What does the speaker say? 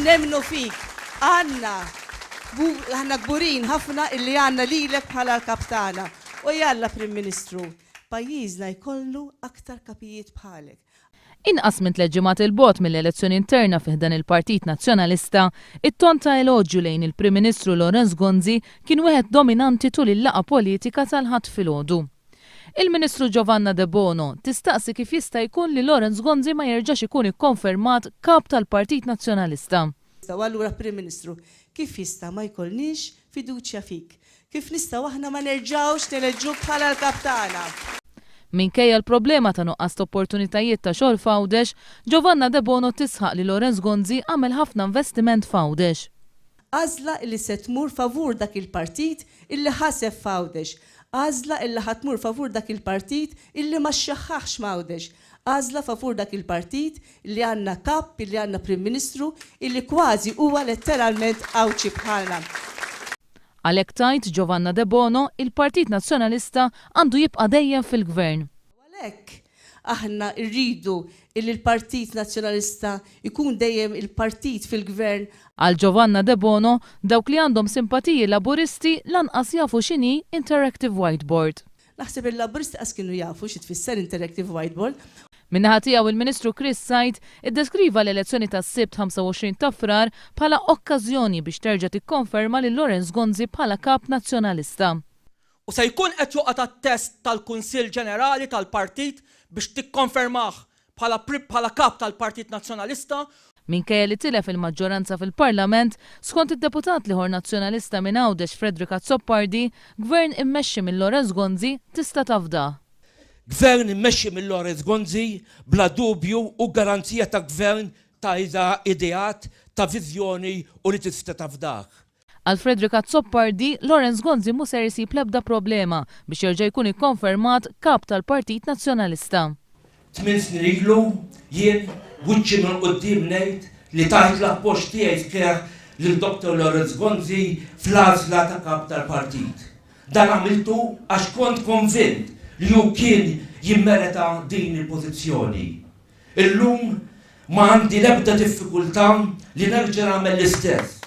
Nemmnu fik. Għandna, aħna kburin ħafna illi għandna lilek bħala l-Kap tagħna. U jalla Prim Ministru, pajjiżna jkollu aktar kapijiet bħalek. Inqas minn tlett ġimgħat 'il bogħod mill-elezzjoni interna fi ħdan il-Partit Nazzjonalista, it-ton ta' eloġju lejn il-Prim Ministru Lawrence Gonzi kien wieħed dominanti tul il-laqgħa politika tal-Ħadd filgħodu. Il-Ministru Giovanna Debono tistaqsi kif jista' jkun li Lawrence Gonzi ma jerġax ikun ikkonfermat Kap tal-Partit Nazzjonalista. U allura Prim Ministru, kif jista' ma jkollniex fiduċja fik? Kif nistgħu aħna ma nerġgħux neleġġuk bħala l-Kap tagħna? Minkejja l-problema ta' nuqqas ta' opportunitajiet ta' xogħol f'Għawdex, Giovanna Debono tisħaq li Lawrence Gonzi għamel ħafna investiment f'Għawdex. Għażla illi se tmur favur dak il-partit illi ħaseb f'Għawdex. Għażla illi ħa tmur favur dak il-partit illi ma xxaħħaħx m'Għawdex. Għażla favur dak il-partit illi għandna Kap, illi għandna Prim Ministru illi kważi huwa letteralment Għawdxi bħalna. Għalhekk tgħid Giovanna Debono, il-Partit Nazzjonalista għandu jibqa' dejjem fil-Gvern. U għalhekk aħna rridu illi l-Partit Nazzjonalista jkun dejjem il-partit fil-Gvern. Għal Giovanna Debono, dawk li għandhom simpatiji Laburisti lanqas jafu x'inhi interactive whiteboard. Naħseb il-Laburisti qas kienu jafu xi tfisser interactive whiteboard. Min-naħa tiegħu il-Ministru Chris Said iddeskriva l-elezzjoni tas-Sibt 25 ta' Frar bħala okkażjoni biex terġa' tikkonferma lil Lawrence Gonzi bħala Kap Nazzjonalista. U se jkun qed joqgħod għat-test tal-Kunsill Ġenerali tal-Partit biex tikkonfermah bħala bħala Kap tal-Partit Nazzjonalista. Minkejja li tilef il-maġġoranza fil-Parlament, skont id-deputat l-ieħor Nazzjonalista minn Għawdex Frederick Azzopardi, Gvern immexxi minn Lawrence Gonzi tista' tafdah. Gvern immexxi minn Lawrence Gonzi bla dubju hu garanzija ta' Gvern ta' ideat, ta' viżjoni u li tista' tafdah. Għal Frederick Azzopardi, Lawrence Gonzi mhu ser isib l-ebda problema biex jerġa' jkun ikkonfermat Kap tal-Partit Nazzjonalista. Tmien snin ilu jien b'wiċċi minn quddiem ngħid li tajt l-appoġġ tiegħi sħiħ lil Dottor Lawrence Gonzi fl-għażla ta' Kap tal-Partit. Dan għamiltu għax kont konvint li hu kien jimmerita din il-pożizzjoni. Illum ma għandi l-ebda diffikultà li nerġa' nagħmel l-istess.